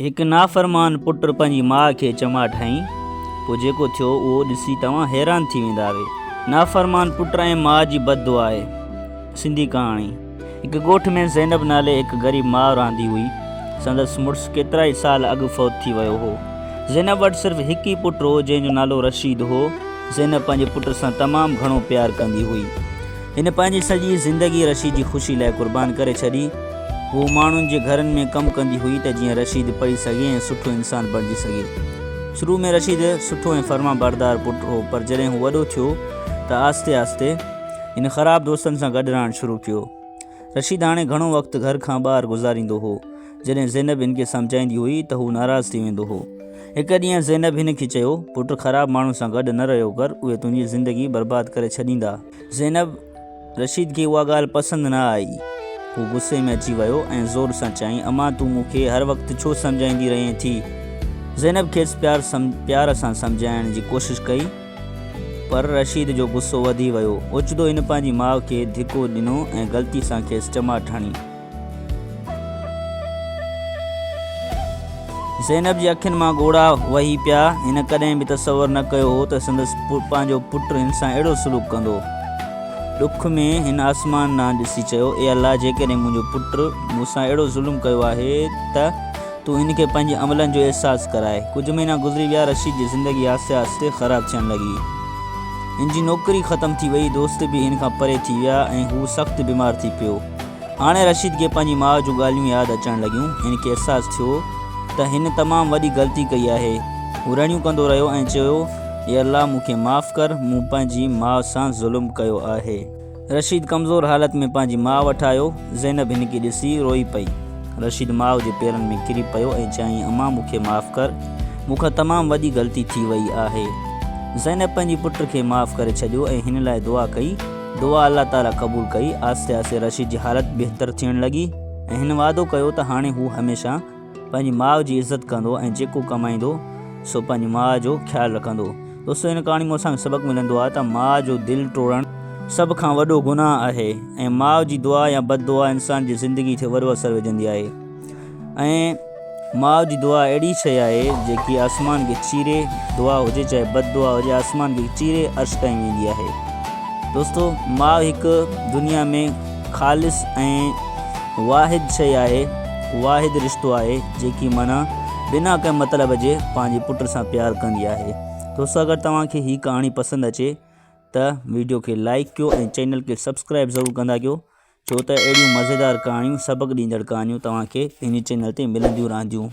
هڪ نافرمان پٽ پنهنجي ماء کي چماٽ هنئي، پوء جيڪو ٿيو اهو ڏسي توهان حيران ٿي ويندا. نافرمان پٽ ۽ ماء جي بد دعا آهي. سنڌي ڪهاڻي. هڪ ڳوٺ ۾ زينب نالي هڪ غريب ماء رهندي هئي. سندس مڙس ڪيترائي سال اڳ فوت ٿي ويو هو. زينب وٽ صرف هڪ ئي پٽ هو جنهن جو نالو رشيد هو. زينب پنهنجي پٽ سان تمام گهڻو پيار ڪندي هئي. هن پنهنجي سڄي زندگي رشيد جي خوشي لاء قربان ڪري ڇڏي. هوء ماڻهن جي گهرن ۾ ڪم ڪندي هئي ته جيئن رشيد پڙهي سگهي ۽ سٺو انسان بڻجي سگهي. شروع ۾ رشيد سٺو ۽ فرمانبردار پٽ هو پر جڏهن هو وڏو ٿيو ته آهستي آهستي هن خراب دوستن سان گڏ رهڻ شروع ڪيو. رشيد هاڻي گهڻو وقت گهر کان ٻاهر گذاريندو هو. جڏهن زينب هن کي سمجهائيندي هئي ته هو ناراض ٿي ويندو هو. هڪ ڏينهن زينب هن کي چيو، پٽ خراب ماڻهن سان گڏ نه رهيو ڪر، اهي تنهنجي زندگي برباد ڪري ڇڏيندا. زينب، رشيد کي اها ڳالهه پسند نه آئي. هو غصي ۾ اچي ويو ۽ زور سان چيائين، امان تون مون کي هر وقت ڇو سمجهائيندي رهين ٿي؟ زينب کيس پيار پيار سان سمجهائڻ جي ڪوشش ڪئي، پر رشيد جو غصو وڌي ويو. اوچتو هن پنهنجي ماء کي ڌڪو ڏنو ۽ غلطي سان کيس چماٽ هڻي. زينب جي اکين مان ڳوڙها وهي پيا. هن ڪڏهن به تصور نه ڪيو هو ته سندس پنهنجو پٽ هن سان اهڙو سلوڪ ڪندو. ڏک ۾ هن آسمان ڏانهن ڏسي چيو، اي الله! جيڪڏهن منهنجو پٽ مون سان اهڙو ظلم ڪيو آهي ته تون هن کي پنهنجي عملن جو احساس ڪراء. ڪجهه مهينا گذري ويا. رشيد جي زندگي آهستي آهستي خراب ٿيڻ لڳي. هن جي نوڪري ختم ٿي وئي، دوست به هن کان پري ٿي ويا ۽ هو سخت بيمار ٿي پيو. هاڻي رشيد کي پنهنجي ماء جون ڳالهيون ياد اچڻ لڳيون. هن کي احساس ٿيو ته هن تمام وڏي غلطي ڪئي آهي. هو رڙيون ڪندو رهيو ۽ چيو، اي الله مون کي معاف ڪر، مون پنهنجي ماء سان ظلم ڪيو آهي. رشيد ڪمزور حالت ۾ پنهنجي ماء وٽ آيو. زينب هن کي ڏسي روئي پئي. رشيد ماء جي پيرن ۾ ڪري پيو ۽ چيائين، امان مون کي معاف ڪر، مون کان تمام وڏي غلطي ٿي وئي آهي. زينب پنهنجي پٽ کي معاف ڪري ڇڏيو ۽ هن لاء دعا ڪئي. دعا الله تعاليٰ قبول ڪئي. آهستي آهستي رشيد جي حالت بهتر ٿيڻ لڳي ۽ هن وعدو ڪيو ته هاڻي هو هميشه پنهنجي ماء جي عزت ڪندو ۽ جيڪو ڪمائيندو سو پنهنجي ماء جو خيال رکندو. دوستو هن ڪهاڻي مان اسان کي سبق ملندو آهي ته ماء جو دل ٽوڙڻ سڀ کان وڏو گناهه آهي ۽ ماء جي دعا يا بد دعا انسان جي زندگي تي وڏو اثر وجهندي آهي ۽ ماء جي دعا اهڙي شيء آهي جيڪي آسمان کي چيري، دعا هجي چاهي بد دعا هجي آسمان کي چيري عرش تائين ويندي آهي. دوستو ماء هڪ دنيا ۾ خالص ۽ واحد شيء آهي، واحد رشتو آهي جيڪي معنيٰ بنا ڪنهن مطلب جي پنهنجي پٽ سان پيار ڪندي آهي. دوستو اگر توهان کي هي ڪهاڻي پسند اچي ته ويڊيو کي لائيڪ ڪيو ۽ چينل کي سبسڪرائيب ضرور ڪندا ڪيو. ڇو ته اهڙيون مزيدار ڪهاڻيون سبق ڏيندڙ ڪهاڻيون توهان کي هن چينل تي ملنديون رهنديون.